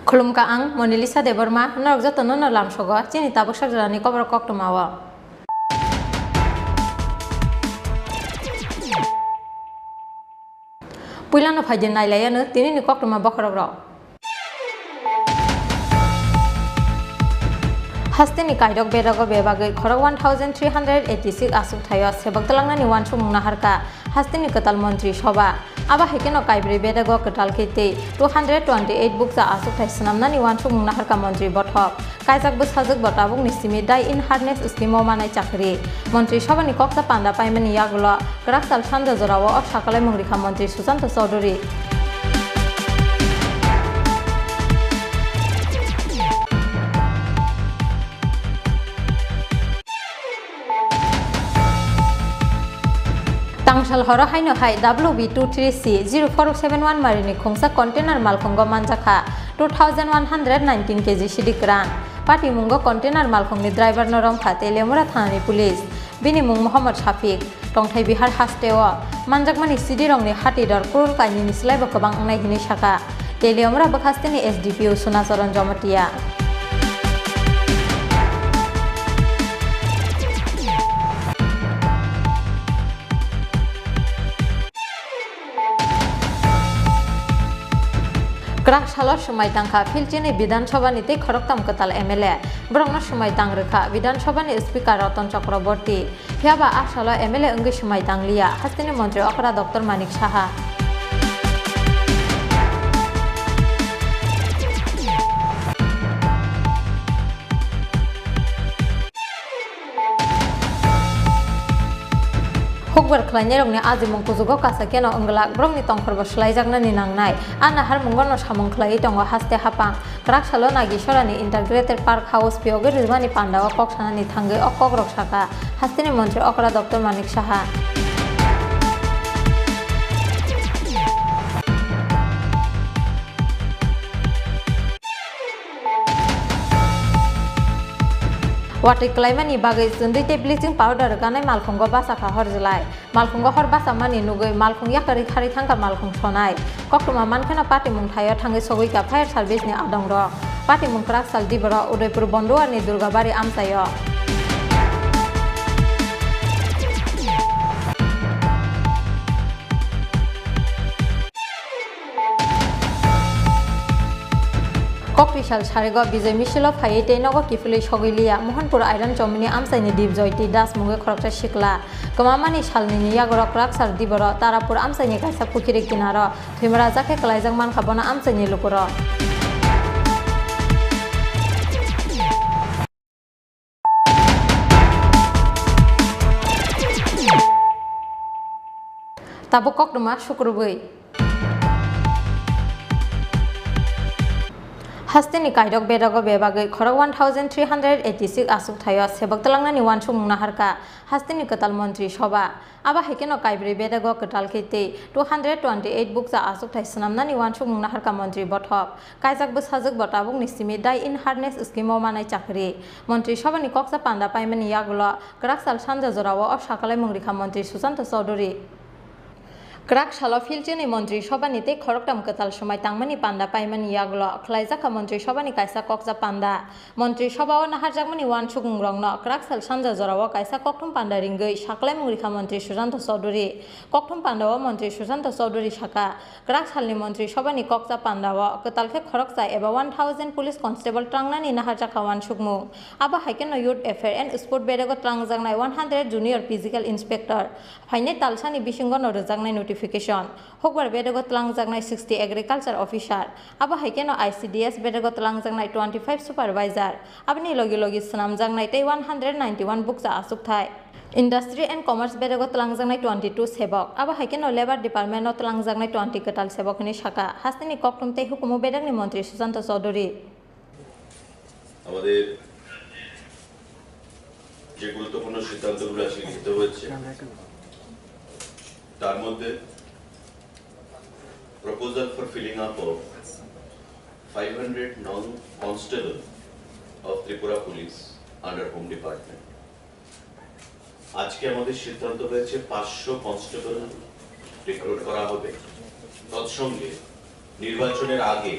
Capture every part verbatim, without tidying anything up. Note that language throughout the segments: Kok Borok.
Khulumkha ang Monilisa Debbarma, norok jotono no lamsogo chini tabuk sakjorani koborok koktwmao. Puilano phaidi nailaiano tinini koktwma bokhorokrok. Hasteni kairok bedago bebagwi khorok one thousand three hundred eighty six aswk thaio sebok twlangnani uansukmung naharkha hasteni kwtal montri soba. Abo hai kheno kaibrwi bedago kwtal khe tei two hundred twenty eight bukcha aswk thai swnamnani uansukmung naharkha montri bothop. Kaijak bwsajwk bo tabukni simi Die in Harness scheme o manai chakri. Montri Sobha ni koksa panda paimani yagulo kwrak sal sanja jorao o sakalaimung rikha Montri Sushanta Chowdhury. Tangsal horo haino hai W B two three C zero four seven one marini khungsa container malkhungo manjakha two thousand one hundred nineteen K G sidi kwran. Patimungo container malkhungni driver no romkha Teliamura thanani police. Bini mung Mohammad Shafiq. Tongthai Bihar hasteo manjakmani sidirokni hati dor crore kainwini slaibo kwbang wngnai hinwi sakha Teliamura bwkhasteni S D P O Sunacharan Jamatia. Kwrak salo swmai tangkha Philchini Bidhan Sabhani tei khoroktham kwtal M L A. Borokno swmai tang rwkha Bidhan Sabhani Speaker Ratan Chakraborty. Phiya ba a salo M L A wngwi swmai tangliya, hasteni montri okra Doctor Manik Saha. Hukbar khlainairokni ajimung kuchugo kasa kheno wng glak, borokni tongkhorbo swlaijaknani nangnai. A naharmungono samung khlaiwi tongo haste haphang. Kwrak salo Nagisorani Integrated Park House phiyogwi rwmani pandao kok sanani thangwi o kokrok sakha hasteni montri okra Doctor Manik Saha. Watwi kwlaimani bagwi chwndwi tei bleaching powder rwkanai malkhungo bachakha horjlai. Malkhungo hor bachamani nugwi malkhung yakarwi kharwi thangkha malkhung sonai. Koktwma mankheno patimung thaio thangwi sogwikha fire service ni adongrok. Patimung kwrak sal diboro Udaipur Bonduarni Durgabari amchaio. Kokri sal sarigo Bijoy Misilo phaiwi tei nogo kiphilwi sogwi liya Mohanpur Iron Chomini amchaini Dibjoy tei Das mungwi khoroksa sikla. Kwmamani salnini yagoro kwrak sal diboro Tarapur amchaini kaisa pukhiri kinaro thwima rajak khe kwlaijak mankha bono amchaini lukurok. Tabuk koktwma sukrubwi. Hasteni kairok bedago bebagwi khorok one thousand three hundred eighty six aswk thaio sebok twlangnani uansukmung naharkha hasteni kwtal montri soba. Abo hai kheno kaibrwi bedago kwtal khe tei two hundred twenty eight bukcha achukthai swnamnani uansukmung naharkha montri bothop. Kaijak bwsajwk bo tabukni simi Die in Harness scheme o manai chakri. Montri Sobhani koksa panda paimani yagulo kwrak sal sanja jorao o sakalaimung rikha Montri Sushanta Chowdhury. Kwrak salo Philchini Montri Sobhani tei khoroktham kwtal swmai tangmani panda paimani yagulo khwlaijakha Montri Sobhani kaisa koksa panda. Montri Sobha o naharjakmani uansukmungrokno kwrak sal sanja jorao kaisa kokthum panda ringwi sakalaimung rikha Montri Sushanta Chowdhury. Kokthum pandao Montri Sushanta Chowdhury sakha, kwrak salni Montri Sobhani koksa pandao kwtal khe khoroksa eba one thousand police constable tlangnani naharjakha uansukmung. Abo hai kheno Youth Affair and Sport bedego tlangjaknai one hundred junior physical inspector phainai talsani bisingono rwjaknai notification. Hukbar bedego tlangjaknai sixty agriculture officer. Abo hai kheno I C D S bedego tlangjaknai twenty five supervisor. Aboni logi logi swnamjaknai tei one hundred ninety one bukcha achukthai. Industry and Commerce bedego tlangjaknai twenty two sebok. Abo hai kheno Labour Department o tlangjaknai twenty kwtal sebok hinwi sakha hasteni kokthum tei hukumu bedekni montri Sushanta Chowdhury. আমাদের যে গুরুত্বপূর্ণ সিদ্ধান্তগুলো আজকে গৃহীত হয়েছে, তার মধ্যে proposal for filling up of five hundred non-constable of Tripura Police under Home Department. আজকে আমাদের সিদ্ধান্ত হয়েছে পাঁচশো কনস্টেবল রিক্রুট করা হবে। তৎসঙ্গে নির্বাচনের আগে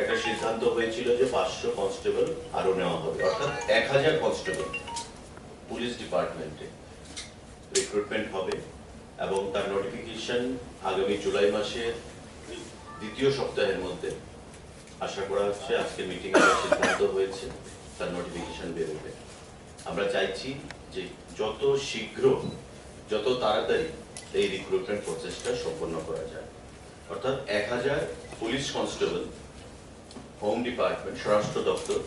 একটা সিদ্ধান্ত হয়েছিল যে পাঁচশো কনস্টেবল আরো নেওয়া হবে, অর্থাৎ এক হাজার কনস্টেবল পুলিশ ডিপার্টমেন্টে রিক্রুটমেন্ট হবে এবং তার নোটিফিকেশন আগামী জুলাই মাসের দ্বিতীয় সপ্তাহের মধ্যে, আশা করা হচ্ছে আজকে মিটিং সিদ্ধান্ত হয়েছে, তার নোটিফিকেশন বেরোবে। আমরা চাইছি যে যত শীঘ্র, যত তাড়াতাড়ি এই রিক্রুটমেন্ট প্রসেসটা সম্পন্ন করা যায়, অর্থাৎ এক হাজার পুলিশ কনস্টেবল হোম ডিপার্টমেন্ট, স্বরাষ্ট্র দপ্তর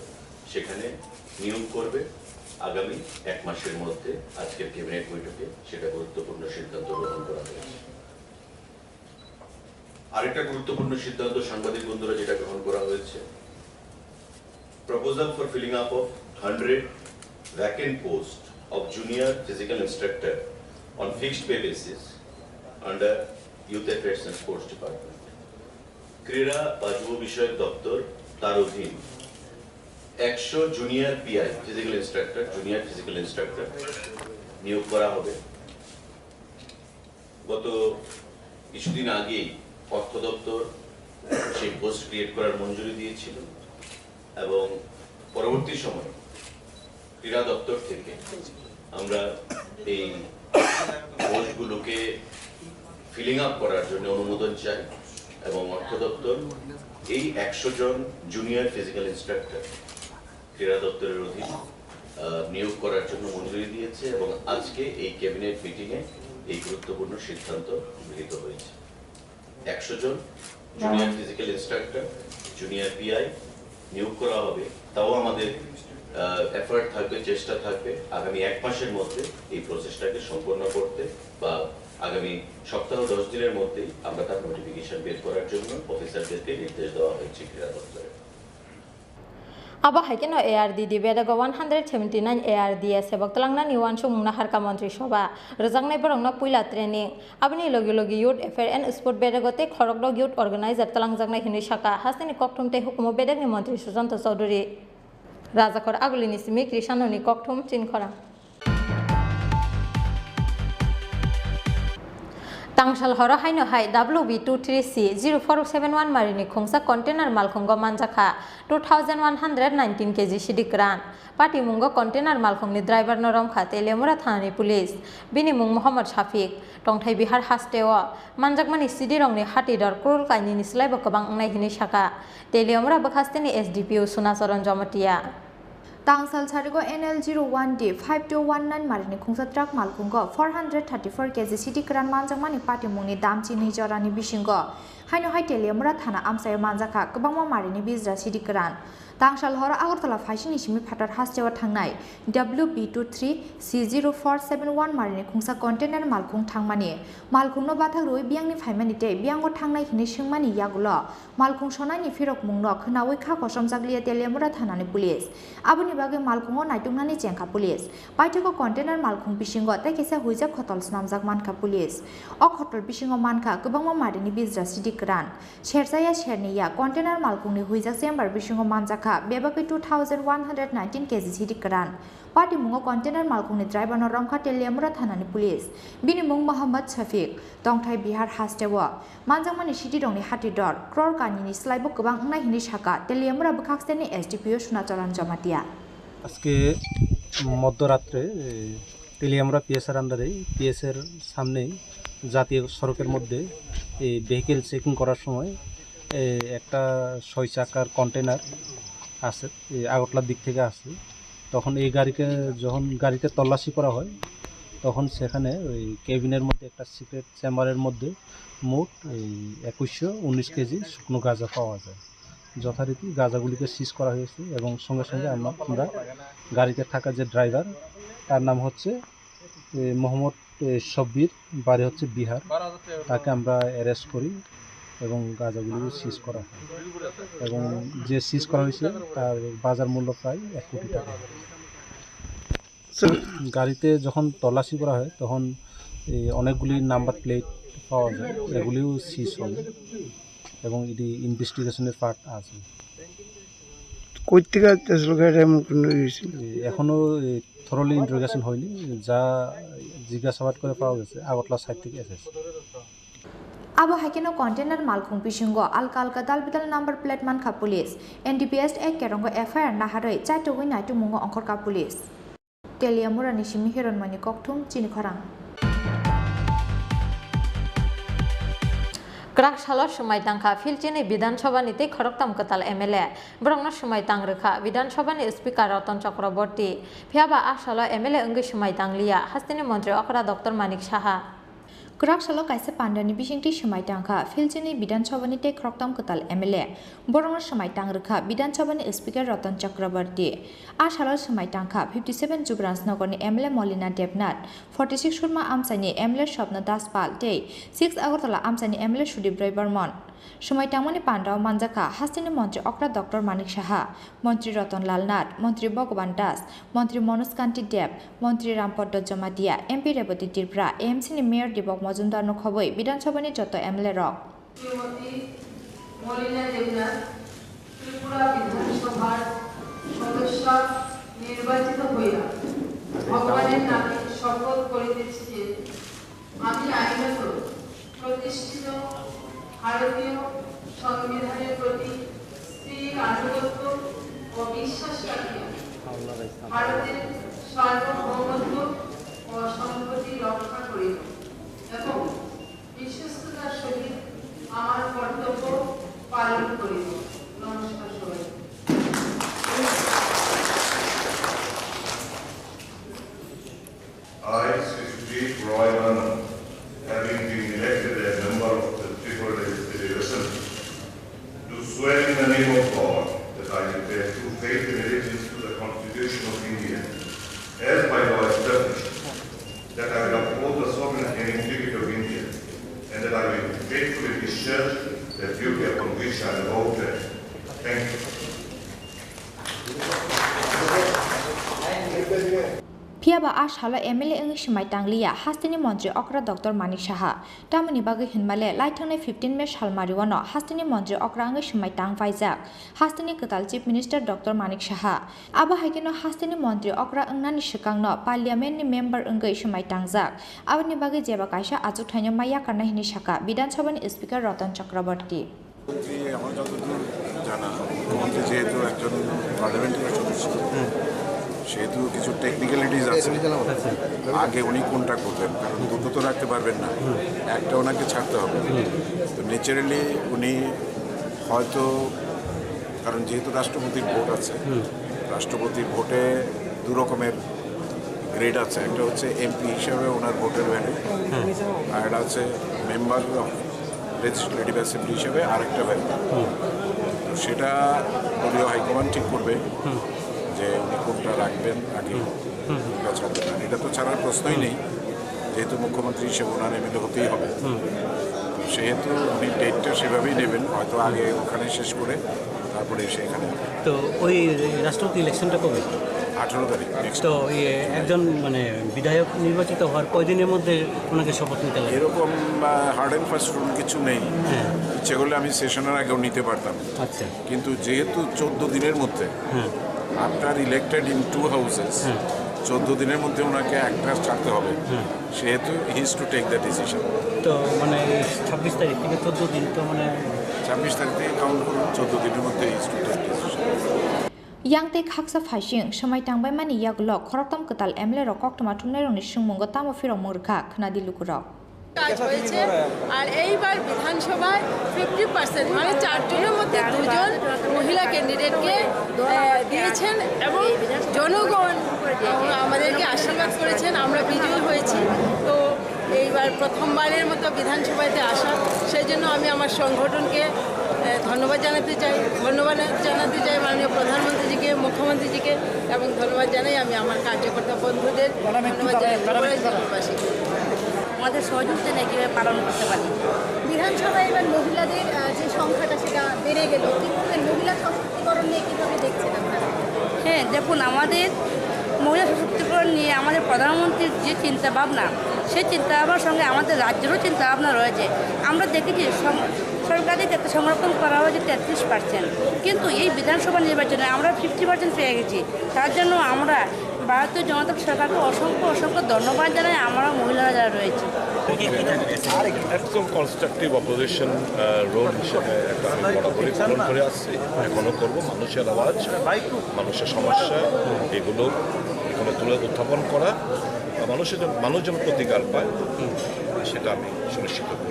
সেখানে নিয়োগ করবে আগামী এক মাসের মধ্যে। আজকের ক্যাবিনেট বৈঠকে সেটা গুরুত্বপূর্ণ সিদ্ধান্ত গ্রহণ করা হয়েছে। আরেকটা গুরুত্বপূর্ণ সিদ্ধান্ত সাংবাদিক বন্ধুরা যেটা গ্রহণ করা হয়েছে, proposal for filling up of hundred vacant post of junior physical instructor on fixed pay basis under Youth Affairs and Sports Department. ক্রীড়া বা যুব বিষয়ক দপ্তর, তার অধীন একশো junior PI, physical instructor, junior physical instructor নিয়োগ করা হবে। গত কিছুদিন আগেই অর্থ দপ্তর সেই পোস্ট ক্রিয়েট করার মঞ্জুরি দিয়েছিল এবং পরবর্তী সময়ে ক্রীড়া দপ্তর থেকে আমরা এই পোস্টগুলোকে ফিলিং আপ করার জন্য অনুমোদন চাই এবং অর্থ দপ্তর এই একশো জন জুনিয়র ফিজিক্যাল ইন্সট্রাক্টর ক্রীড়া দপ্তরের অধীন আহ, নিয়োগ করার জন্য মঞ্জুরি দিয়েছে এবং আজকে এই ক্যাবিনেট মিটিংয়ে এই গুরুত্বপূর্ণ সিদ্ধান্ত গৃহীত হয়েছে। একশো জন junior physical instructor, junior PI নিয়োগ করা হবে। তাও আমাদের এফার্ট থাকবে, চেষ্টা থাকবে আগামী এক মাসের মধ্যে এই প্রসেসটাকে সম্পন্ন করতে বা আগামী সপ্তাহ দশ দিনের মধ্যেই আমরা তার নোটিফিকেশন বের করার জন্য অফিসারদেরকে নির্দেশ দেওয়া হয়েছে ক্রীড়া দপ্তরে। Abo hai kheno A R D D bedego one hundred seventy nine A R D S sebok twlangnani uansukmung naharkha Montri Sobha. Rwjaknai borokno puila training. Aboni logi logi Youth Affair and Sport bedego tei khorokdok Youth Organizer twlangjaknai hinwi sakha hasteni kokthum tei hukumu bedekni Montri Sujanto Chowdhury. Rajakhor Agulini simi Krishanoni kokthum chini khorang. Tangsal horo haino hai W B two three C zero four seven one marini khungsa container malkhungo manjakha two thousand one hundred nineteen K G sidi kwran. Patimungo container malkhungni driver no romkha Teliamura thanani police. Bini mung Mohammad Shafiq, tongthai Bihar hasteo. Manjakmani sidirokni hati dor crore kainwini slaibo kwbang wngnai hinwi sakha Teliamura bwkhasteni S D P O Sunacharan Jamatia. Tangsal sarigo N L zero one D five two one nine marini khungsa truck malkhungo four hundred thirty four K G sidi kwran manjakmani patimungni dam chini jorani bisingo haino hai Teliamura thana amchaio manjakha kwbangma marini bijra sidi kwran. Tangsal horo Agartala phaisini simi phatar hasteo thangnai W B two three C zero four seven one marini khungsa container malkhung thangmani malkhungno bathak rwui biyangni phaimani tei biyango thangnai hinwi swngmani yagulo malkhung sonaini phirokmungno khwnaui kha kochomjakliya Teliamura thanani police. Aboni bagwi malkhungo naituknani chengkha police. Paithago container malkhung bisingo tei kisa huijak khotol snamjak mankha police. O khotol bisingo mankha kwbangma marini bijra sidi kwran. Sersa ya serni ya container malkhungni huijak chamber bisingo manjakha bebagwi two thousand one hundred nineteen K G sidi kwran. Patimungo container malkhungni driver no romkha Teliamura thanani police. Bini mung Mohammad Shafiq, tongthai Bihar hasteo. Manjakmani sidirokni hati dor crore kanini slaibo kwbang wngnai hinwi sakha Teliamura bwkhaksteni S D P O Sunacharan Jamatia. আজকে মধ্যরাত্রে, এ, তেলিয়ামুড়া পিএসআর আন্ডারে পিএসআর সামনে জাতীয় সড়কের মধ্যে এই vehicle checking করার সময়, এ, একটা ছয় চাকার কন্টেনার আছে, এই আগরতলার দিক থেকে আসে। তখন এই গাড়িকে, যখন গাড়িতে তল্লাশি করা হয়, তখন সেখানে ওই কেবিনের মধ্যে একটা সিক্রেট চেম্বারের মধ্যে মোট এই একুশশো উনিশ কেজি শুকনো গাঁজা পাওয়া যায়। যথারীতি গাঁজাগুলিকে সিজ করা হয়েছে এবং সঙ্গে সঙ্গে আমরা, আমরা গাড়িতে থাকা যে ড্রাইভার, তার নাম হচ্ছে, এ, মোহাম্মদ, এ, শব্বির, বাড়ি হচ্ছে বিহার। তাকে আমরা অ্যারেস্ট করি এবং গাঁজাগুলি সিজ করা হয় এবং যে সিজ করা হয়েছে তার বাজার মূল্য প্রায় এক কোটি টাকা। গাড়িতে যখন তল্লাশি করা হয়, তখন এই অনেকগুলি নাম্বার প্লেট পাওয়া যায়, এগুলিও সিজ হয় এবং এটি ইনভেস্টিগেশনের পার্ট আছে। কই থেকে আসলে গাড়িটা এমন কোনো হয়েছিল? এ, এখনো, এ, থরোলি ইন্টারোগেশন হয়নি, যা জিজ্ঞাসাবাদ করে পাওয়া গেছে আগরতলা সাইড থেকে এসেছে। Abo hai kheno container malkhung bisingo alka alka dal bidal number plate mankha police. N D P S Act kerongo F I R naharwi chaitugwi naitukmungo ongkhorkha police. Teliamurani simi Hironmani kokthum chini khorang. Kwrak salo swmai tangkha Philchini Bidhan Sabhani tei khoroktham kwtal M L A. Borokno swmai tang rwkha Bidhan Sabhani Speaker Ratan Chakraborty. Phiyaba a salo M L A wngwi swmai tangliya hasteni montri okra Doctor Manik Saha. Kwrak salo kaisa pandani bisingtwi swmai tangkha Philchini Bidhan Sabhani tei khoroktham kwtal M L A. Borokno swmai tang rwkha Bidhan Sabhani Speaker Ratan Chakraborty. A salo swmai tangkha fifty seven Jubrans Nogorni M L A Molina Debnath, forty six Surma amchaini M L A Swapna Das Pal tei six Agartala amchaini M L A Sudip Roy Barman. Swmai tangmani pandao manjakha hasteni montri okra Doctor Manik Saha, montri Ratan Lal Nath, montri Bhagavan Das, montri Manoj Kanti Deb, montri Rampadda Jamatia, M P Rebati Tripura, A M C ni Mayor Deepak Majumdar no khobwi Bidhan Sabhani joto M L A rok. Shrimati মলিনা দেবনাথ ত্রিপুরা বিধানসভার সদস্য নির্বাচিত হইয়া ভগবানের নামে শপথ করিতেছি যে আমি আইনত প্রতিষ্ঠিত ভারতীয় সংবিধানের প্রতি স্থির আনুগত্য ও বিশ্বাস রাখিয়া ভারতের সার্বভৌমত্ব ও সম্পত্তি রক্ষা করিব এবং বিশ্বস্ততার সহিত আমার কর্তব্য পালন করিব। নমস্কার সবাইকে। I, Sri Sudip Roy Barman, having been elected a member of the Tripura Legislative Assembly, do swear in the name of God that I will bear true faith and allegiance to the Constitution of India as by law established, that I will uphold the sovereignty and integrity of India, and that I will faithfully discharge the duty upon which I am about to enter. Thank you. Phiya ba a salo M L A wngwi swmai tangliya hasteni montri okra Doctor Manik Saha. Tamoni bagwi hinmale, laithangnai fifteen May salmariwano hasteni montri okra wngwi swmai tang paijak hasteni kwtal Chief Minister Doctor Manik Saha. Abo hai kheno hasteni montri okra wngnani swkangno Parliament ni member wngwi swmai tangjak. Aboni bagwi jeba kaisa achukthaino ma yakarnai hwnwi sakha Bidhan Sabhani Speaker Ratan Chakraborty. মন্ত্রী, আমার যতদূর জানা, মুখ্যমন্ত্রী যেহেতু একজন পার্লামেন্টারি সদস্য, সেহেতু কিছু টেকনিক্যালিটিস আছে। আগে উনি কোনটা করবেন, কারণ দুটো তো রাখতে পারবেন না, একটা ওনাকে ছাড়তে হবে। তো ন্যাচারালি উনি হয়তো, কারণ যেহেতু রাষ্ট্রপতির ভোট আছে, রাষ্ট্রপতির ভোটে দু রকমের গ্রেড আছে, একটা হচ্ছে এমপি হিসাবে ওনার ভোটের ভ্যালু, আর একটা হচ্ছে মেম্বার অফ লেজিসলেটিভ অ্যাসেম্বলি হিসাবে আরেকটা ভ্যালু। তো সেটা দলীয় হাইকমান্ড ঠিক করবে যে উনি কোনটা রাখবেন আগে, কোনটা ছাড়বেন। আর এটা তো ছাড়ার প্রশ্নই নেই, যেহেতু মুখ্যমন্ত্রী হিসেবে ওনার এমএলএ হতেই হবে। তো সেহেতু উনি ডেটটা সেভাবেই নেবেন, হয়তো আগে ওখানে শেষ করে তারপরে এসে এখানে। তো ওই রাষ্ট্রপতি ইলেকশনটা কবে? আঠারো তারিখ, নেক্সট। তো ইয়ে, একজন মানে বিধায়ক নির্বাচিত হওয়ার কয়দিনের মধ্যে ওনাকে শপথ নিতে লাগে? এরকম হার্ড অ্যান্ড ফাস্ট রুল কিছু নেই। হ্যাঁ। ইচ্ছে করলে আমি সেশনের আগেও নিতে পারতাম। আচ্ছা। কিন্তু যেহেতু চোদ্দ দিনের মধ্যে, হ্যাঁ। After elected in two houses, হ্যাঁ। চোদ্দ দিনের মধ্যে ওনাকে একটা ছাড়তে হবে, হ্যাঁ। সেহেতু he is to take the decision. তো মানে এই ছাব্বিশ তারিখ থেকে চোদ্দ দিন তো মানে ছাব্বিশ তারিখ থেকে কাউন্ট করুন, চোদ্দ দিনের মধ্যে he is to take decision. Yang tei khaksa phaising swmai tangbaimani yagulo khoroktham kwtal M L A rok koktwma thumnairokni swngmungo tamo phirokmung rwkha, khwnadi lukurok. কাজ হয়েছে। আর এইবার বিধানসভায় ফিফটি পার্সেন্ট, মানে চারজনের মধ্যে দুজন মহিলা ক্যান্ডিডেটকে, আহ, দিয়েছেন এবং জনগণ আমাদেরকে আশীর্বাদ করেছেন, আমরা বিজয়ী হয়েছি। তো এইবার প্রথমবারের মতো বিধানসভাতে আসা, সেই জন্য আমি আমার সংগঠনকে, আহ, ধন্যবাদ জানাতে চাই, ধন্যবাদ জানাতে চাই মাননীয় প্রধানমন্ত্রীজিকে, মুখ্যমন্ত্রীজিকে, এবং ধন্যবাদ জানাই আমি আমার কার্যকর্তা বন্ধুদের, ধন্যবাদ জানাই ত্রিপুরা জেলাবাসীকে। আমাদের সহযোগিতা নিয়ে কীভাবে পালন করতে পারি। বিধানসভায় এবার মহিলাদের, আহ, যে সংখ্যাটা সেটা বেড়ে গেল, কি বলবেন? মহিলা সশক্তিকরণ নিয়ে কীভাবে দেখছেন আপনারা? হ্যাঁ, দেখুন, আমাদের মহিলা সশক্তিকরণ নিয়ে আমাদের প্রধানমন্ত্রীর যে চিন্তা ভাবনা, সেই চিন্তা ভাবনার সঙ্গে আমাদের রাজ্যেরও চিন্তা ভাবনা রয়েছে। আমরা দেখেছি সং-, সরকারি ক্ষেত্রে সংরক্ষণ করা হয়েছে তেত্রিশ পার্সেন্ট, কিন্তু এই বিধানসভা নির্বাচনে আমরা ফিফটি পার্সেন্ট পেয়ে গেছি। তার জন্য আমরা ভারতীয় জনতা সরকারকে অসংখ্য, অসংখ্য ধন্যবাদ জানাই, আমরা মহিলারা যারা রয়েছে। একদম কনস্ট্রাকটিভ অপোজিশন রোল হিসেবে একটা আমি বরাবরই পালন করে আসছি, এখনো করব। মানুষের আওয়াজ, মানুষের সমস্যা, এগুলো এখানে তুলে উত্থাপন করা, বা মানুষের জন্য, মানুষ যেন প্রতিকার পায়, সেটা আমি সুনিশ্চিত করব।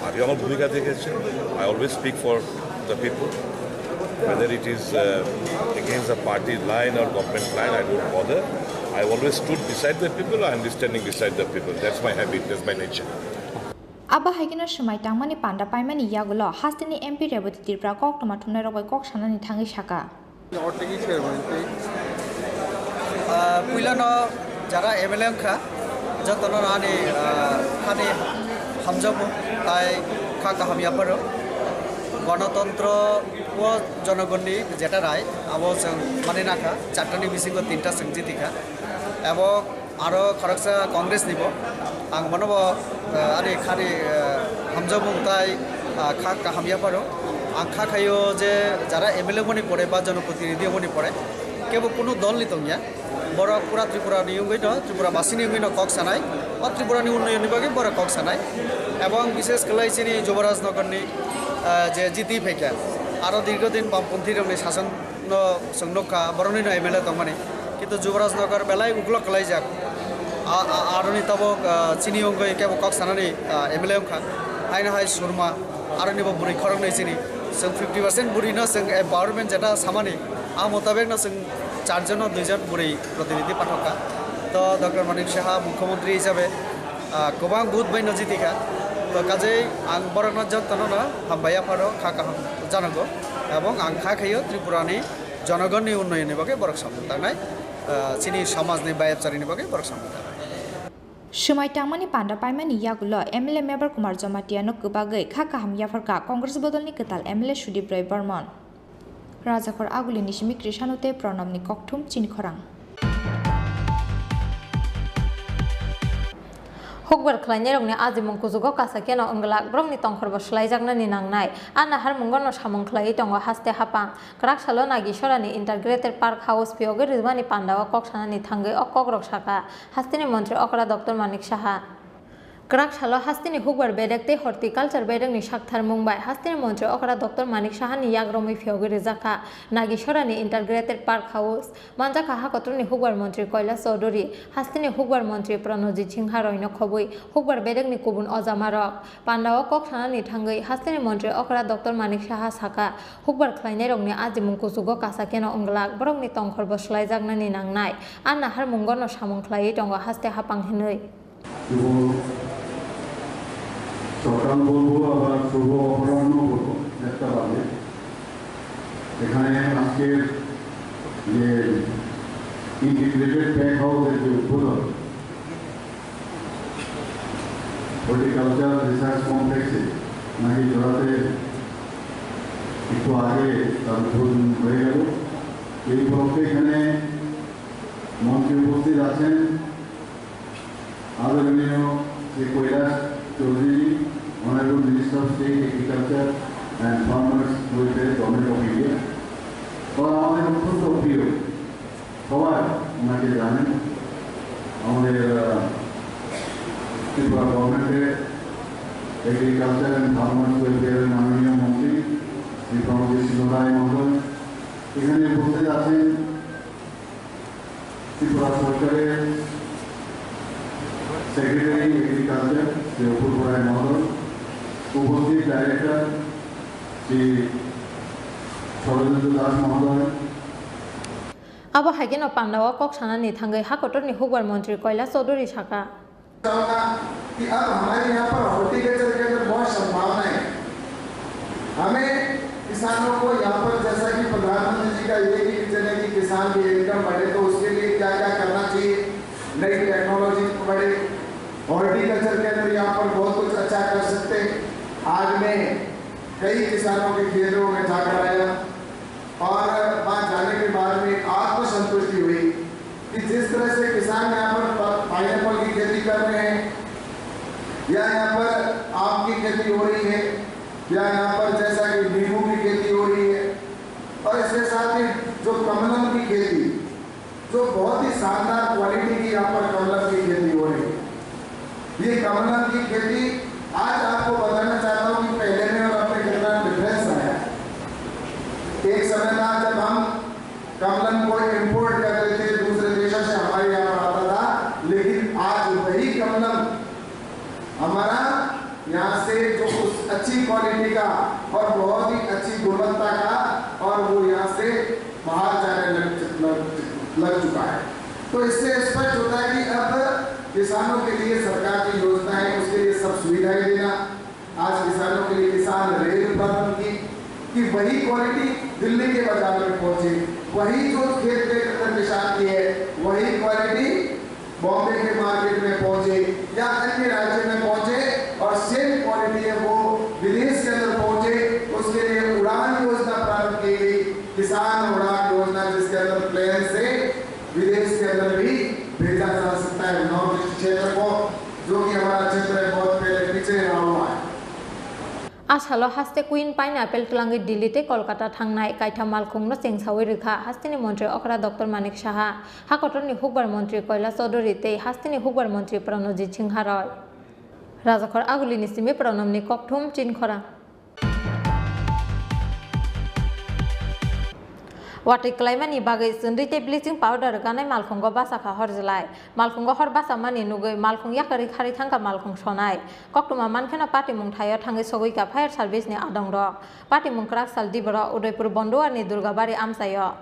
আগে আমার ভূমিকা দেখেছেন, I always speak for the people, whether it is uh, against the party line or government line, I don't bother. I always stood beside the people, I am standing beside the people. That's my habit, that's my nature. Abo hai kheno swmai tangmani panda paimani yagulo hasteni M P Reboti Tripura koktwma thumnairok bai kok sanani thangwi saka. Ah, puilano jara M L A wngkha, jotono ani, ah, khani hamjakmung tai kha kaham yapharo. Ganatantro o jonogonni jeta rai, abo chwng mani nakha, chartani bisingo tinta chwng jitikha. Abo Aro khoroksa Congress ni bo. Ang bono bo, eh, ani khani, eh, hamjakmung tai, ah, kha kaham yapharo. Ang kha khaio je jara M L A mani pore ba jonoprotinidhi mani pore, kebo kunu dol ni tongya. Borok pura Tripura ni wngwi no, Tripura basi ni wngwi no kok sanai. O Tripura ni unnoyon ni bagwi borok kok sanai. Ebong bishesh kwlai chini Jubaraj Nagar ni, eh, je jiti phaikha. Aro dirgho din bamponthi rok ni sason no chwng nukha, borokni no M L A tongmani. Kintu Jubaraj Nagar belai uklok kwlaijak. A, a, aroni tabok, ah, chini wngwi kebo kok sanani, ah, M L A wngkha. Haino hai Surma, aroni bo bwrwi khoroknwi chini. Chwng fifty percent bwrwi no chwng empowerment jeta samani, a mutabek no chwng charjon no duijon bwrwi protinidhi pathokha. To Doctor Manik Saha mukhyamantri hisabe, ah, kwbang vote bai no jitikha. To kajei ang borokno jotono no hambai yapharo kha kaham janago. Ebong ang kha khaio Tripura ni jonogonni unnayonni bagwi borok samung tangnai, ah, chini somajni bayapcharini bagwi borok samung tangnai. Swmai tangmani panda paimani yagulo M L A Mebar Kumar Jamatia no kwbagwi kha kaham yapharkha Congress bodolni kwtal M L A Sudip Roy Barman. Rajakhor Agulini simi Krisano tei Pranamni kokthum chini khorang. Hukbar khlainairokni ajimung kuchugo kasa keno wngglak, borokni tongkhorbo swlaijaknani nangnai. A naharmungono samung khlaiwi tongo haste hapang. Kwrak salo Nagisorani Integrated Park House phiyogwi rijmani pandao kok sanani thangwi o kokrok sakha hasteni montri okra Doctor Manik Saha. Kwrak salo hasteni hukbar bedek tei horticulture bedekni saktharmung bai hasteni montri okra Doctor Manik Sahani yak romwi phiyogwi rijak kha Nagisorani Integrated Park House. Manjakha ha kotorni hukbar montri Kailash Chaudhury, hasteni hukbar montri Pranojit Singha roino khobwi hukbar bedekni kubun ojamarok. Pandao kok sanani thangwi hasteni montri okra Doctor Manik Saha sakha, hukbar khlainairokni ajimung kuchugo kasa keno wngglak, borokni tongkhorbo swlaijaknani nangnai. A naharmungono samung khlaiwi tongo haste hapang hinwi. শুভ সকাল বলবো, আবার শুভ অপরাহ্ন বলবো, একটা বাজে। এখানে আজকের যে ইন্টিগ্রেটেড প্যাক হাউসের যে উদ্বোধন, হর্টিকালচার রিসার্চ কমপ্লেক্সে নাকি জোড়াতে একটু আগে তার উদ্বোধন হয়ে গেল। এই উপলক্ষে এখানে মঞ্চে উপস্থিত আছেন আদরণীয় শ্রী কৈলাস Chowdhury, Honorable Minister of State Agriculture and Farmers Welfare, Government of India, বা আমাদের অত্যন্ত প্রিয়, সবাই ওনাকে জানেন, আমাদের, আহ, ত্রিপুরা গভর্নমেন্টের এগ্রিকালচার অ্যান্ড ফার্মার্স ওয়েলফেয়ারের মাননীয় মন্ত্রী শ্রী প্রণজিৎ সিংহ রায় মহোদয়, এখানে উপস্থিত আছেন ত্রিপুরা সরকারের সেক্রেটারি এগ্রিকালচার শ্রী অপূর্ব রায় মহোদয়, উপস্থিত ডাইরেক্টর শ্রী শরদিন্দু দাস মহোদয়। Abo hai kheno pandao kok sanani thangwi ha kotorni hukbar montri Kailash Chaudhury sakha. चाहूंगा कि अब हमारे यहाँ पर हॉर्टिकल्चर के अंदर बहुत संभावना है। हमें किसानों को यहाँ पर, जैसा कि प्रधानमंत्री जी का ये भी विजन है कि किसान की इनकम बढ़े, तो उसके लिए क्या क्या करना चाहिए, नई टेक्नोलॉजी बढ़े, हॉर्टिकल्चर के अंदर यहाँ पर बहुत कुछ अच्छा कर सकते हैं। आज मैं कई किसानों के खेतों में जाकर आया, और वहाँ जाने के बाद में आत्मसंतुष्टि हुई कि जिस तरह से किसान यहाँ पर प-, पाइनएप्पल की खेती कर रहे हैं, या यहाँ पर आम की खेती हो रही है, या यहाँ पर जैसा कि नींबू की खेती हो रही है, और इसके साथ ही जो कमलम की खेती, जो बहुत ही शानदार क्वालिटी की यहाँ पर कमलम की खेती हो रही है। ये कमलम की खेती आज आपको बताना चाहता हूँ कि पहले में और अब में कितना डिफरेंस आया है। एक समय था जब हम कमलम को इंपोर्ट करते थे, दूसरे देशों से हमारे यहाँ पर आता था, लेकिन आज वही कमलम हमारा यहाँ से जो उस अच्छी क्वालिटी का और बहुत ही अच्छी गुणवत्ता का, और वो यहाँ से बाहर जाने लग, लग, लग चुका है। तो इससे स्पष्ट होता है कि अब किसानों के लिए सरकार की योजनाएं, उसके लिए सब सुविधाएं देना, आज किसानों के लिए किसान रेल प्रारंभ की, कि वही क्वालिटी दिल्ली के बाजार में पहुंचे, वही जो खेत के अंदर किसान की है, वही क्वालिटी बॉम्बे के मार्केट में पहुंचे या अन्य राज्य में पहुंचे, और सेम क्वालिटी है वो विदेश के अंदर पहुंचे, उसके लिए उड़ान योजना प्रारंभ की गई, किसान उड़ान योजना, जिसके अंदर प्लेन से विदेश के अंदर भी भेजा जा सकता है नॉर्थ ईस्ट क्षेत्र को, जो कि हमारा क्षेत्र है बहुत पहले पीछे रहा हुआ है। Asalo haste queen pineapple twlangwi Delhi tei Kolkata thangnai kaitham malkhungno chengsawi rwkha hasteni montri okra Doctor Manik Saha, hakotorni hukbar montri Kailash Chaudhary tei hasteni hukbar montri Pranojit Singha Roy. Rajakhor Agulini simi Pranamni kokthum chinkhorang. Watwi kwlaimani bagwi chwndwi tei bleaching powder rwkanai malkhungo bachakha horjlai. Malkhungo hor bachamani nugwi malkhung yakarwi kharwi thangkha malkhung sonai. Koktwma mankheno patimung thaio thangwi sogwikha fire service ni adongrok. Patimung kwrak sal diboro Udaipur Bonduarni Durgabari amchaio.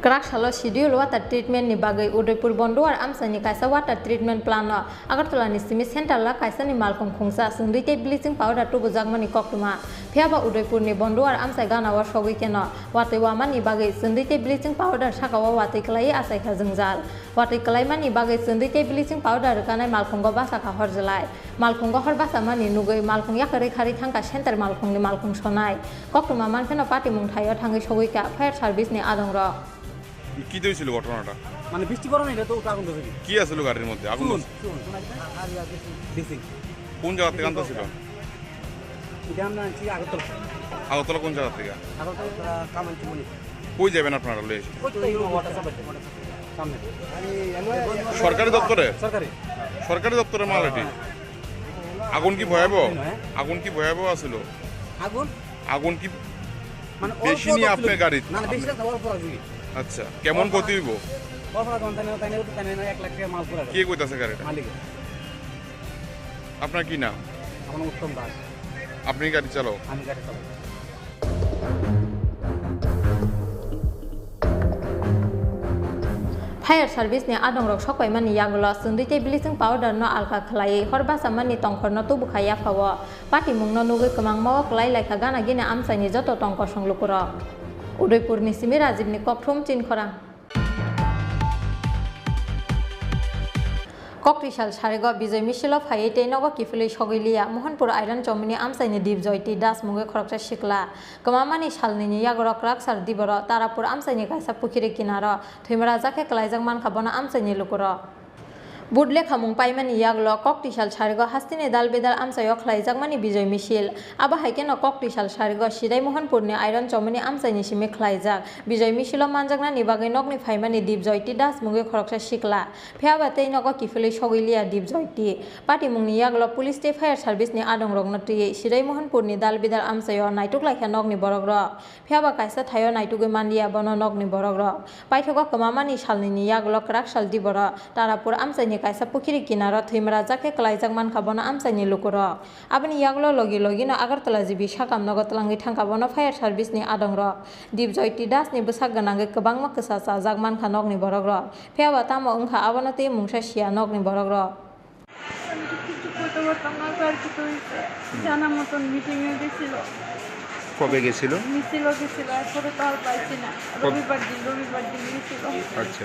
Kwrak salo schedule water treatment ni bagwi Udaipur Bonduar amchaini kaisa water treatment plant no Agartala ni simi central o kaisa ni malkhung khungsa chwndwi tei bleaching powder tubujakmani koktwma. Phiyaba Udaipur ni Bonduar amchai gana o sogwi kheno watwi wamani bagwi chwndwi tei bleaching powder saka o watwi kwlaiwi achaikha jwngjal. Watwi kwlaimani bagwi chwndwi tei bleaching powder rwkanai malkhungo bachakha horjlai. Malkhungo hor bachamani nugwi malkhung yakarwi kharwi thangkha center malkhungni malkhung sonai. Koktwma mankheno patimung thaio thangwi sogwikha fire service ni adongrok. কি হয়েছিল ঘটনাটা? মানে বৃষ্টি পড়া নাই, এটা তো উঠে আগুন ধরে গেছে। কি আছিল গাড়ির মধ্যে? আগুন চুন, ধরছে? চুন, চুন আছে। আর ইয়া, বেসিন। বেসিন। কোন জায়গা থেকে আনতেছিল? এটা আমরা আনছি আগরতলা। আগরতলা কোন জায়গা থেকে? আগরতলা, আহ, কামানচুমনি। কই যাবেন আপনারা লয়ে এসে? ওই তো এই মোটরসাইকেল, মোটরসাইকেল। সামনে। সরকারি দপ্তরে? সরকারি। সরকারি দপ্তরে মাল এটি? হ্যাঁ। আগুন কি ভয়াবহ? হ্যাঁ। আগুন কি ভয়াবহ আছিল? আগুন? আগুন কি মানে অল্প বেশি নি অল্প আপনার ছিল। গাড়িত? না, না, বেশি না, অল্প রাখবি। আচ্ছা, কেমন অল্প ক্ষতি হইব? অল্প রাখবো, তাই না, তাই না, তাই না, এক লাখ টাকা মাল পুরা কে গেল। কইতাছে গাড়িটা? মালিক। আপনার কি নাম? আমার নাম উত্তম দাস। আপনি গাড়ি চালক? আমি গাড়ি চালক। Fire service ni adongrok sokpaimani yagulo chwndwi tei bleaching powder no alka khwlaiwi hor bachamani tongkhorno tubukha yaphao. Patimungno nugwi kwmangma o kwlai laikha gana gini amchaini joto tong kosong lukurok. Udaipurni simi Rajibni kokthum chinkhorang. Koktwisal sarigo Bijoy misilo phaiwi tei nogo kiphilwi sogwi liya Mohanpur Iron Chomini amchaini Dibjoy T Das mungwi khoroksa sikla. Kwmamani salnwini yagoro kwraksal diboro Tarapur amchaini kaisa pukhiri kinaro thwimarajakhe kwlaijak mankha bono amchaini lukurok. Vote lekhamung paimani yagulo koktwisal sarigo hasteni dal bidal amchaio khlaijakmani Bijoy misil. Abo hai kheno koktwisal sarigo Sidai Mohanpurni Iron Chomini amchaini simi khlaijak. Bijoy misilo manjaknani bagwi nokni phaimani Dibjoy T Das mungwi khoroksa sikla. Phiyaba tei nogo kiphilwi sogwi liya Dibjoy T. Patimungni yagulo police tei fire service ni adongrokno twiwi Sidai Mohanpurni dal bidal amchaio naituk laikha nokni borokrok. Phiyaba kaisa thaio naitugwi manliya bono nokni borokrok. Paithago kwmamani salnwini yagulo kwraksal diboro Tarapur amchaini kaisa pukhiri kinaro thwimarajakhe kwlaijak mankha bono amchaini lukurok. Aboni yagulo logi logino Agartala G B sakam nogo twlangwi thangkha bono fire service ni adongrok. Dibjoy T Das ni bwsak gwnangwi kwbangma kwsa chajak mankha nokni borokrok. Phiyaba tamo wngkha abono tei mungsa siya nokni borokrok. আমি তো কিছু করতে পারতাম না, স্যার কিছু হয়েছে। জানা মতন মিটিং এ গেছিল। কবে গেছিল? মিছিল গেছিল, এরপরে তো আর পাইছি না। কব- রবিবার দিন, রবিবার দিন গেছিল। আচ্ছা,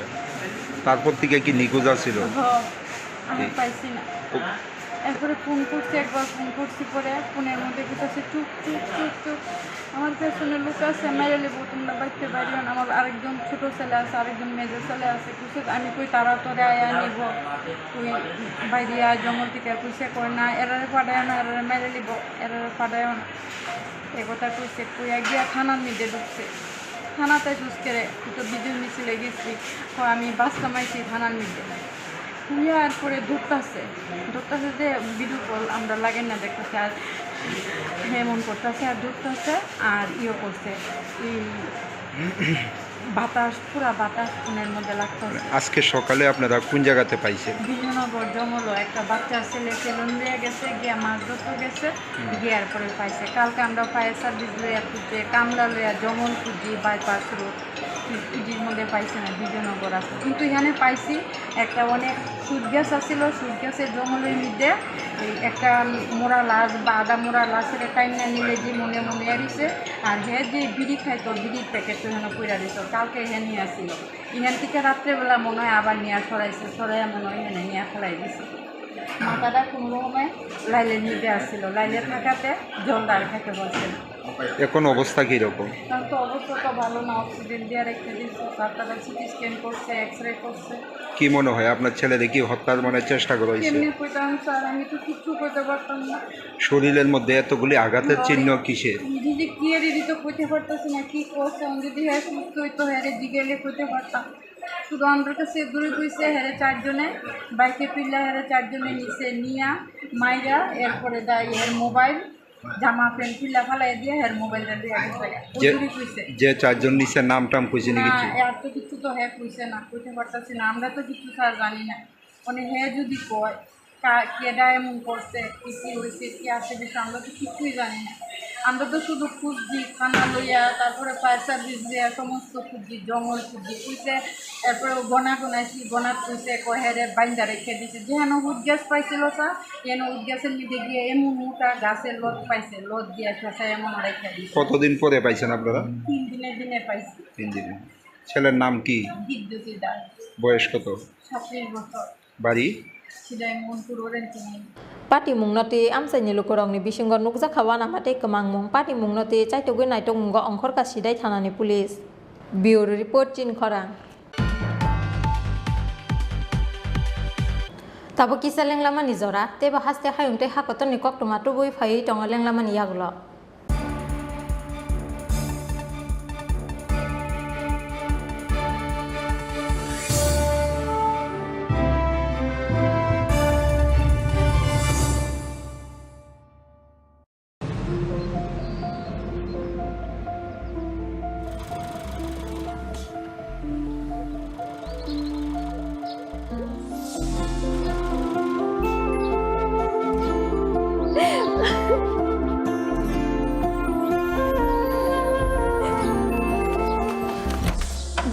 তারপর থেকে কি নিখোঁজ আছিল? হ, আমি কি? পাইছি না। ও-, এরপরে ফোন করছি, একবার ফোন করছি, পরে ফোনের মধ্যে কইতাছে, "চুপ, চুপ, চুপ, চুপ, আমার পেছনে লোক আছে, মেরে নিব, তোমরা বাইতে বাইরিও না।" আমার আরেকজন ছোট ছেলে আছে, আরেকজন মেজো ছেলে আছে, কইছে, "আমি কই তারা তোরে আয়া নিব, তুই বাইরে আয় জঙ্গল থেকে।" কইছে, কয়, "না, এরারে পাঠায় না, এরারে মেরে নিব, এরারে পাঠায় না।" এ কথা কইছে, কইয়া গিয়া থানার মধ্যে ঢুকছে। থানাতে ঢুকছে রে, তুই তো বিজয় মিছিলে গেছিলি, কয়, "আমি বাস কামাইছি থানার মধ্যে।" হুইয়ার পরে ধরতাছে, ধরতাছে যে ভিডিও কল আমরা লাগাই না দেখতাছে, আর এমন করতাছে, আর ধরতাছে, আর ইয়ে করছে, এই বাতাস, পুরা বাতাস ফোনের মধ্যে লাগতাছে। আজকে সকালে আপনারা কোন জায়গাতে পাইছেন? বিজয়নগর জঙ্গলো একটা বাচ্চা ছেলে সেলুন নিয়ে গেছে, গিয়া মাছ ধরতে গেছে, হুম। গিয়ার পরে পাইছে। কালকে আমরা ফায়ার সার্ভিস লইয়া খুঁজছে, কামলা লইয়া জঙ্গল খুঁজি, বাইপাস রোড। সিটির মধ্যে পাইছি না, বিজয়নগর আছে। কিন্তু এখানে পাইছি একটা অনেক সুটকেস আছিল, সুটকেসের জঙ্গলের মধ্যে এই একটা মোরা লাশ বা আধা মোরা লাশের টাইম না নিলে যে মনে মনে আর হইছে। আর হে যে বিড়ি খাইতো, বিড়ির প্যাকেট তো এখানে পড়ে রইছে, কালকে এখানে আসছিল। এখান থেকে রাত্রেবেলা মনে হয় আবার নিয়ে সরাইছে, সরাইয়া মনে হয় এখানে নিয়ে ফেলাই দিছে। মাথাটা কোনো রকমে লাইলের মধ্যে আসছিল, লাইলে থাকাতে জল দাঁড় খাইতে বলছে না। এখন অবস্থা কি রকম? তার তো অবস্থা তো ভালো না, অক্সিজেন দিয়ে রেখে দিয়েছে, তারপরে সিটি স্ক্যান করছে, এক্স রে করছে। কি মনে হয় আপনার ছেলেরে কি হত্যার মানে চেষ্টা করা হয়েছে? কেমনে কইতাম স্যার, আমি তো কিচ্ছু করতে পারতাম না। শরীরের মধ্যে এতগুলি আঘাতের না। চিহ্ন কিসের? নিজে কি আর এদিকে কইতে পারতাছি না, কি করছে, আমি যদি হ্যাঁ সুস্থ হইতো, হ্যাঁ রে জিগেলে কইতে পারতাম। শুধু আমার কাছে দূরে কইছে, হ্যাঁ রে চারজনে, বাইকে তুললা, হ্যাঁ রে চারজনে নিচে নিয়া, মাইরা, এরপরে দা এর মোবাইল, জামা প্যান্ট খুলে ফালাই দিয়ে হের মোবাইলটা দিয়ে আগে ফেলে। যে, হুজুরি কইছে। যে চারজন নিচে নাম টাম কইছে নি না, কিছু? আর তো কিছু তো হে কইছে না, কইতে পারতাছি না, আমরা তো কিছু স্যার জানি না। মানে হে যদি কয়, কা-, কেডা এমন করছে, কি কি হইছে, কি আছে বিষয়, আমরা তো কিছুই জানি না। আমরা তো শুধু খুঁজছি থানা লইয়া, তারপরে ফায়ার সার্ভিস দিয়া, সমস্ত খুঁজছি, জঙ্গল খুঁজছি, কইছে, এরপরে গনা গনাইছি, গনাত কইছে, কয় হেরে বাইন্দা রেখে দিছে। যেহানো উদ গ্যাস পাইছিল স্যার, এনে উদ গ্যাসের মধ্যে গিয়ে এমন মোটা গাছের লত পাইছে, লত দিয়ে ফেসায় এমন রেখে দিছে। কতদিন পরে পাইছেন আপনারা? তিন দিনের দিনে পাইছি। তিন দিনে। ছেলের নাম কি? বিদ্যুৎ দাস। বয়স কত? ছাব্বিশ বছর। বাড়ি? সিদাই মনপুর, ওরেঞ্জ মিল। Patimungno twi amchaini lukurokni bisingo nukjakha uanama tei kwmangmung. Patimungno twi chaitugwi naitokmungo ongkhorkha Sidai thanani police. Bureau report, Chini Khorang. Tabuk kisa lenglamani jora, teibo haste hayung tei hakotorni koktwma tubui phaiwi tongo lenglamani yagulo.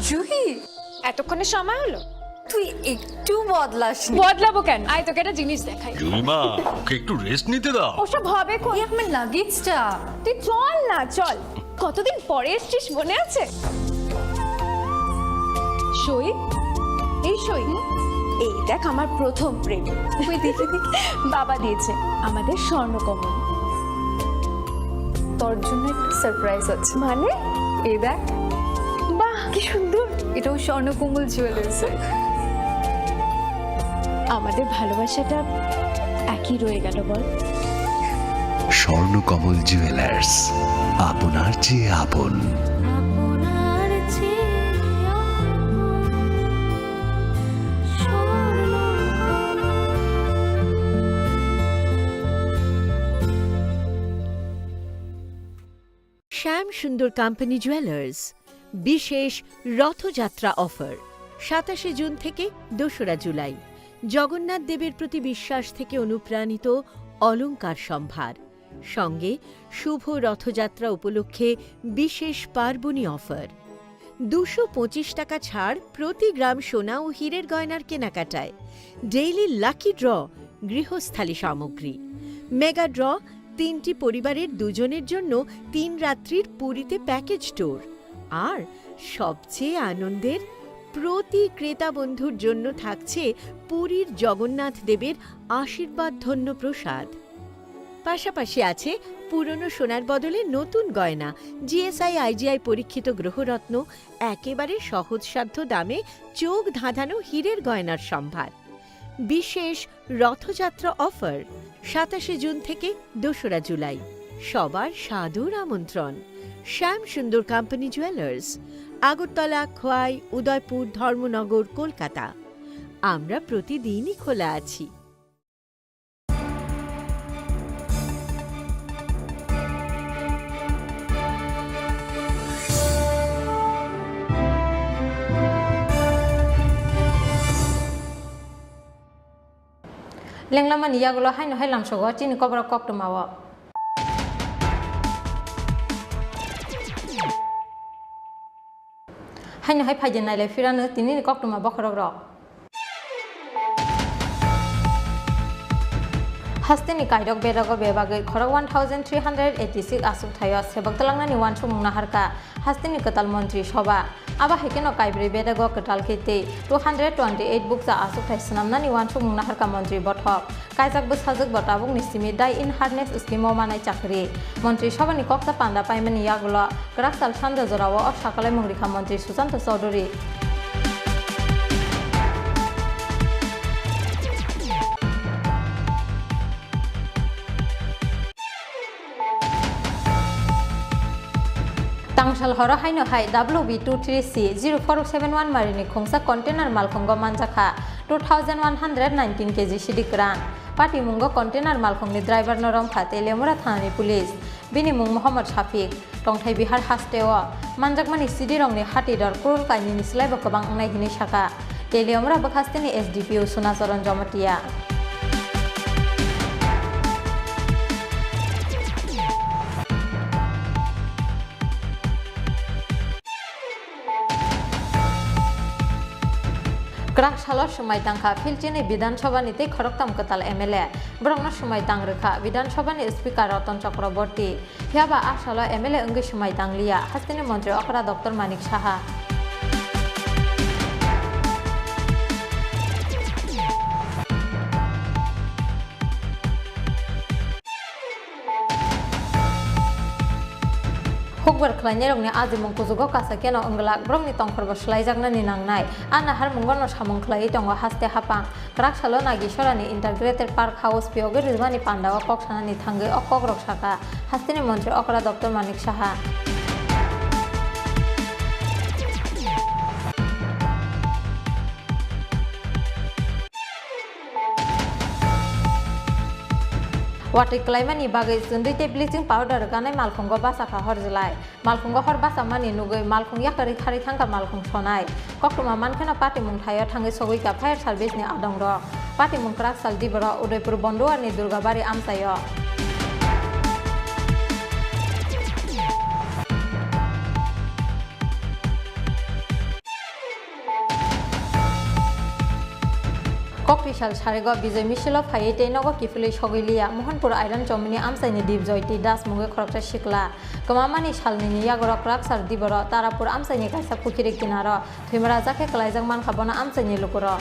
Juhi, এতক্ষণে সময় হলো? তুই একটু বদলাসনি। বদলাবো কেন? আয়, তোকে একটা জিনিস দেখাই। জুইমা, ওকে একটু রেস্ট নিতে দাও। ওসব হবে কোন? এই আমার লাগেজটা। তুই চল না, চল। কতদিন পরে এসছিস, মনে আছে? সই, এই সই। এই দেখ, আমার প্রথম প্রেম। তুই দেখে দে। বাবা দিয়েছে আমাদের স্বর্ণকমল। তোর জন্য একটা সারপ্রাইজ আছে। মানে? এই দেখ। বাহ, কি সুন্দর। এটাও স্বর্ণকমল জুয়েলার্স। আমাদের ভালোবাসাটা একই রয়ে গেল, বল? স্বর্ণকমল জুয়েলার্স, আপনার চেয়ে আপন। শ্যাম সুন্দর কোম্পানি জুয়েলার্স, বিশেষ রথযাত্রা অফার, সাতাশে জুন থেকে দোসরা জুলাই। জগন্নাথ দেবের প্রতি বিশ্বাস থেকে অনুপ্রাণিত অলংকার সম্ভার, সঙ্গে শুভ রথযাত্রা উপলক্ষে বিশেষ পার্বণী অফার। দুশো পঁচিশ টাকা ছাড় প্রতি গ্রাম সোনা ও হীরের গয়নার কেনাকাটায়। ডেইলি লাকি ড্র গৃহস্থালী সামগ্রী। মেগা ড্র তিনটি পরিবারের দুজনের জন্য তিন রাত্রির পুরীতে প্যাকেজ ট্যুর। আর সবচেয়ে আনন্দের প্রতি ক্রেতা বন্ধুর জন্য থাকছে পুরীর জগন্নাথ দেবের আশীর্বাদ ধন্য প্রসাদ। পাশাপাশি আছে পুরনো সোনার বদলে নতুন গয়না, জিএসআই আইজিআই পরীক্ষিত গ্রহরত্ন, একেবারে সহজসাধ্য দামে চোখ ধাঁধানো হীরের গয়নার সম্ভার। বিশেষ রথযাত্রা অফার, সাতাশে জুন থেকে দোসরা জুলাই। সবার সাদর আমন্ত্রণ। শ্যাম সুন্দর কোম্পানি জুয়েলার্স, আগরতলা, খোয়াই, উদয়পুর, ধর্মনগর, কলকাতা। আমরা প্রতিদিনই খোলা আছি। Lenglamani yagulo haino hai lamsogo chini koborok koktwmao. Haino hai phaidi nailai phirano tinini koktwma bokhorok rok. Hasteni kairok bedago bebagwi khorok one thousand three hundred eighty-six aswk thaio sebok twlangnani uansukmung naharkha. Hasteni kwtal montri soba. Abo hai kheno kaibrwi bedago kwtal khe tei two hundred twenty-eight bukcha aswk thai swnamnani uansukmung naharkha montri bothop. Kaijak bwsajwk bo tabukni simi Die in Harness scheme o manai chakri. Montri sobani koksa panda paimani yagulo kwrak sal sanja jorao o sakalaimung rikha montri Sushanta Chowdhury. Tangsal horo haino hai W B two three C zero four seven one marini khungsa container malkhungo manjakha two thousand one hundred nineteen K G sidi kwran. Patimungo container malkhungni driver no romkha Teliamura thanani police. Bini mung Mohammad Shafiq. Tongthai Bihar hasteo manjakmani sidirokni hati dor crore kainwini slaibo kwbang wngnai hinwi sakha Teliamura bwkhasteni S D P O Sunacharan Jamatia. Kwrak salo swmai tangkha Philchini Bidhan Sabhani tei khoroktham kwtal M L A. Borokno swmai tang rwkha Bidhan Sabhani Speaker Ratan Chakraborty. Phiya ba a salo M L A wngwi swmai tang liya, hasteni montri okra Doctor Manik Saha. Hukbar khlainairokni ajimung kuchugo kasa kheno wng glak, borokni tongkhorbo swlaijaknani nangnai. A naharmungono samung khlaiwi tongo haste haphang. Kwrak salo Nagisorani Integrated Park House phiyogwi rwmani pandao kok sanani thangwi o kokrok sakha hasteni montri okra Doctor Manik Saha. Watwi kwlaimani bagwi chwndwi tei bleaching powder rwganai malkhungo bachakha horjlai. Malkhungo hor bachamani nugwi malkhung yakarwi kharwi thangkha malkhung sonai. Koktwma mankheno patimung thaio thangwi sogwikha fire service ni adongrok. Patimung kwrak sal diboro Udaipur Bonduarni Durgabari amchaio. Koktisal sarigo Bijoy misilo phaiwi tei nogo kiphilwi sogwi liya Mohanpur Iron Chomini amchaini Dibjoy tei Das mungwi khoroksa sikla. Kwmamani salnini yagoro kwrak sal diboro Tarapur amchaini kaisa pukhiri kinaro thwimarajakhe kwlaijak mankha bono amchaini lukurok.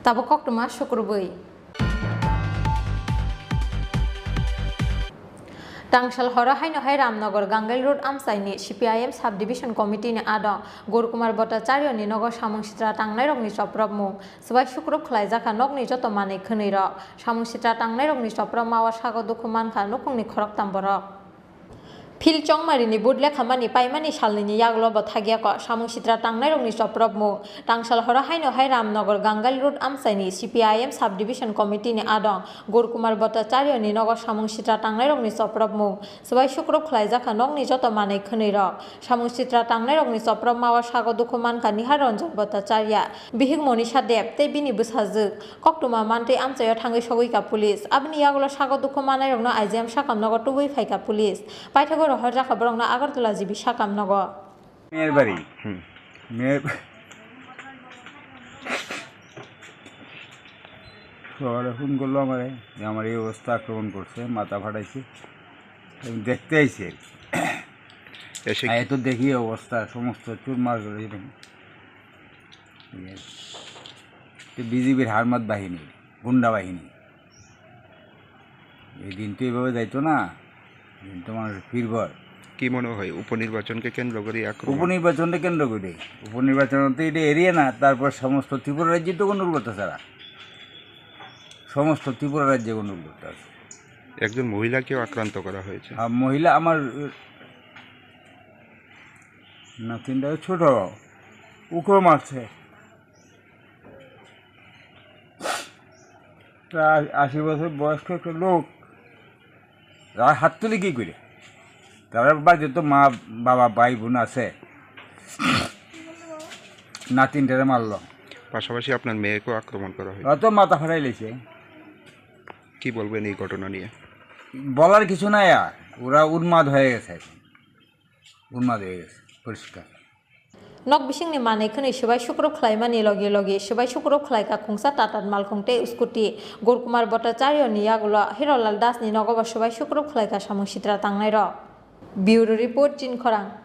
Tabuk koktwma sukrubwi. Tangsal horo haino hai Ramnagar Gangail Road amchaini C P I M Sub Division Committee ni adong Guru Kumar Bhattacharya ni nogo samung sitra tangnairokni chopropmung swbai sukrup khlaijakha nokni joto manwi khwnwi rok. Samung sitra tangnairokni chopropmao sago dukhu mankha nukhungni khoroktham borok. Phil Chongmarini vote lekhamani paimani salnini yagulo bo thagya kok samung sitra tangnairokni chopropmung. Tangsal horo haino hai Ramnagar Gangail Road amchaini C P I M Sub Division Committee ni adong Guru Kumar Bhattacharya ni nogo samung sitra tangnairokni chopropmung. Swbai sukrup khlaijakha nokni joto manwi khwnwi rok. Samung sitra tangnairokni chopropmao sago dukhu mankha Nihar Ranjan Bhattacharya, bihik Monisha Deb tei bini bwsajwk. Koktwma mantwi amchaio thangwi sogwikha police. Aboni yagulo sago dukhu manairokno I G M sakam nogo tubui phaikha police. Paithago rohorjakha borokno Agartala G B sakam nogo. Meherbari. Hmm. Meher- সকালে ফোন করলো আমারে, যে আমার এই অবস্থা, আক্রমণ করছে, মাথা ফাটাইছে। আমি দেখতে আইছি আর কি। এসে আর এত দেখি অবস্থা, সমস্ত চুরমার করে দিলাম। ঠিক আছে। তো বিজিবির হারমাত বাহিনী, গুন্ডা বাহিনী। এই দিন তো এইভাবে যাইতো না, দিন তো মানুষ ফিরবার। কি মনে হয় উপনির্বাচনকে কেন্দ্র করে আক্রমণ? উপনির্বাচনকে কেন্দ্র করে, উপনির্বাচন তো এটা এরিয়া না, তারপর সমস্ত ত্রিপুরা রাজ্যে তো গণ্ডগোল করতেছে তারা, সমস্ত ত্রিপুরা রাজ্যে গণ্ডগোল করতেছে। একজন মহিলাকেও আক্রান্ত করা হয়েছে। হ্যাঁ, মহিলা আমার নাতিনটা ছোট, ওকেও মারছে। প্রায় আশি বছর বয়স্ক একটা লোক, তারা হাত তুলে কি করে? তারা বাড়িতে তো মা, বাবা, ভাই, বোন আছে, নাতিনটারে মারলো। পাশাপাশি আপনার মেয়েকেও আক্রমণ করা হয়েছে। অত মাথা ফাটাই লেছে। কি বলবেন এই ঘটনা নিয়ে? বলার কিছু নাই আর, ওরা উন্মাদ হয়ে গেছে এখন, উন্মাদ হয়ে গেছে পরিষ্কার। Nok bisingni manwi khwnwi swbai sukrup khlaimani logi logi swbai sukrup khlaikha khungsa tatat malkhung tei scooty. Gurkumar Bhattacharya ni yagulo Hirolal Das ni nogo bo swbai sukrup khlaikha samung sitra tangnairok. Bureau Report, Chinkhorang.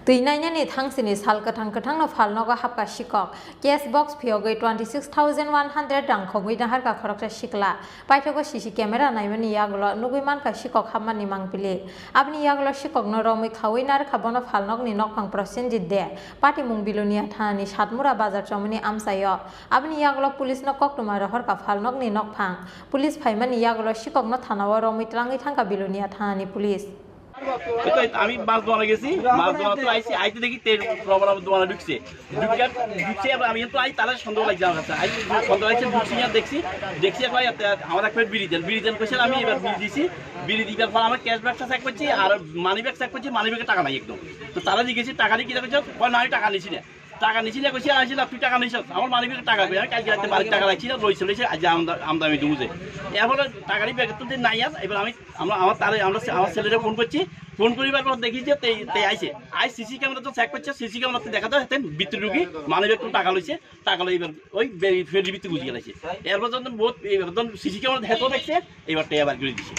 Twi nainani thangsini sal kwthang kwthangno phalnogo hapkha sikok. Cash box phiyogwi twenty six thousand one hundred rang khogwi naharkha khoroksa sikla. Paithago C C camera naimani yagulo nugwi mankha sikok hapmani mangpili. Aboni yagulo sikokno romwi khaui narwkha bono phalnokni nokphang Prosenjit De, patimung Bilonia thanani Satmura bazar chomoni amchaio. Aboni yagulo police-no koktwma rohorkha phalnokni nokphang. Police phaimani yagulo sikokno thanao romwi twlangwi thangkha Bilonia thanani police. এই তো, এই তো, আমি মাছ ধোয়ানো গেছি, মাছ ধোয়ানো তো আইছি, আইতে দেখি তেল রবার আমার দোকানে ঢুকছে। ঢুকে, ঢুকছে, এবার আমি তো আই, তাহলে সন্দেহ লাগছে আমার কাছে। আই, সন্দেহ লাগছে, ঢুকছি, আর দেখছি, দেখছি, একবার এত, আমার এক প্লেট বিড়ি দেন, বিড়ি দেন কইছেন, আমি এবার বিড়ি দিছি। বিড়ি দিবার পর আমার ক্যাশ ব্যাগটা চেক করছি, আর মানি ব্যাগ চেক করছি, মানি ব্যাগে টাকা নাই একদম। তো তারা জিজ্ঞেস, "টাকা নিয়ে কিনা করছো?" কয়, "না, আমি টাকা নিছি না।" টাকা নিছি না কইছি, আইছি না, "তুই টাকা নিছস?" আমার মানি ব্যাগে টাকা কই, আমি কালকে রাতে বাড়ির টাকা রাখছি না, রইছিল, এসে আজ আমদা-, আমদানি দুমুজে। এরপরে টাকারই ব্যাগের তো নাই আর, এবার আমি, আমরা, আমার তারে, আমরা, আমার ছেলেরে ফোন করছি, ফোন করিবার পর দেখি যে তেই, তেই আইছে। আই সিসি ক্যামেরা তো চেক করছে, সিসি ক্যামেরা তো দেখা যায়, হাতে ভিতরে ঢুকি মানি ব্যাগ তো টাকা লইছে, টাকা লই এবার ওই বে-, ফেরির ভিতরে গুজি গেলাইছে। এরপর যখন বহুত, এবার যখন সিসি ক্যামেরা হেতো দেখছে, এবার টেয়া বার করে দিছে।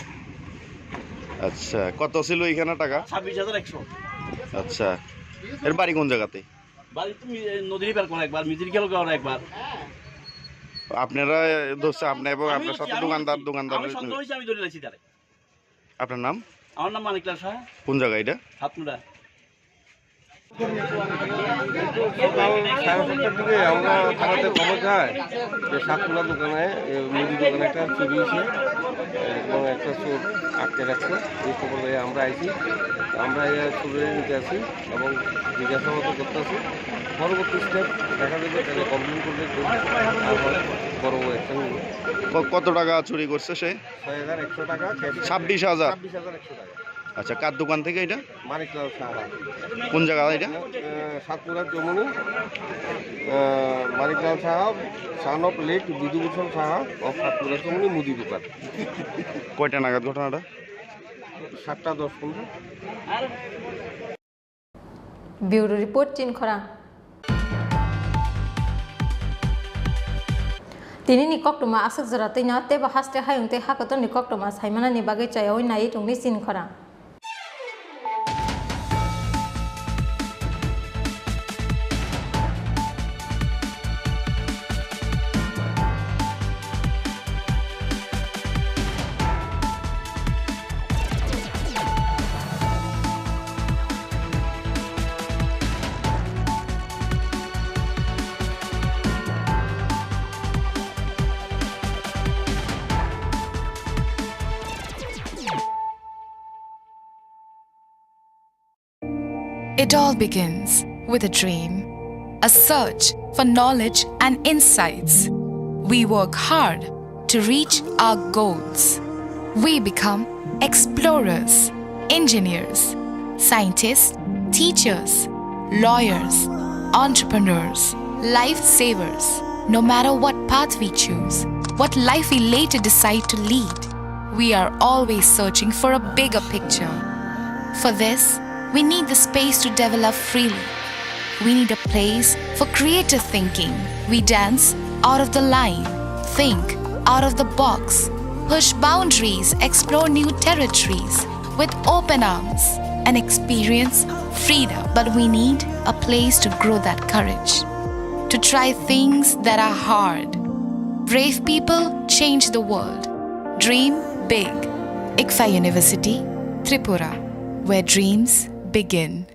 আচ্ছা, কত ছিল এখানে টাকা? ছাব্বিশ হাজার একশো। আচ্ছা, এর বাড়ি কোন জায়গাতে? বাড়ি তো মি-, নদীর পার করে একবার, মিজির গেল করে একবার। আপনারা ধরছে, আপনি এবং আমি আপনার হচ্ছি, সাথে আমি দোকানদার, হচ্ছি। দোকানদার আমি সন্দেহ হয়েছে, আমি ধরে রাখছি তারে। আপনার নাম? আমার নাম মানিকলাল শাহ। কোন জায়গা এটা? সাতমুড়া। সকাল সাড়ে সাতটার দিকে আমরা থানাতে খবর যায় যে সাতমুড়া দোকানে, এ, মুদি দোকানে একটা চুরি হয়েছে এবং একটা চোর আটকে রাখছে। এই খবর পেয়ে আমরা আইছি, আমরা এই চুরি নিতে আসি। এবং জিজ্ঞাসাবাদ করতেছি। পরবর্তী স্টেপ দেখা যাবে, তাহলে কমপ্লেন করলে খুব আর হয়, বড় অ্যাকশন নিব। ক-, কত টাকা চুরি করছে সে? ছয় হাজার একশো টাকা, ক্যাশ। ছাব্বিশ হাজার? ছাব্বিশ হাজার একশো টাকা। আচ্ছা, কার দোকান থেকে এটা? মানিকলাল সাহা। কোন জায়গা এটা? এ, সাতপুরা চৌমুহনী, এ, মানিকলাল Saha, son of late Bidhubhushan Saha of সাতপুরা চৌমুহনী মুদি দোকান। কয়টা নাগাদ ঘটনাটা? সাতটা দশ পনেরো। Bureau Report, Chinkhorang. Tini ni koktwma aswk jora twino teibo haste hayung tei hakotor ni koktwma saimanani bagwi chayaui naiwi tongdi Chinkhorang. It all begins with a dream, a search for knowledge and insights. We work hard to reach our goals. We become explorers, engineers, scientists, teachers, lawyers, entrepreneurs, lifesavers. No matter what path we choose, what life we later decide to lead, we are always searching for a bigger picture. For this, we need the space to develop freely. We need a place for creative thinking. We dance out of the line, think out of the box, push boundaries, explore new territories with open arms, and experience freedom. But we need a place to grow that courage, to try things that are hard. Brave people change the world. Dream big. ICFAI University, Tripura, where dreams begin.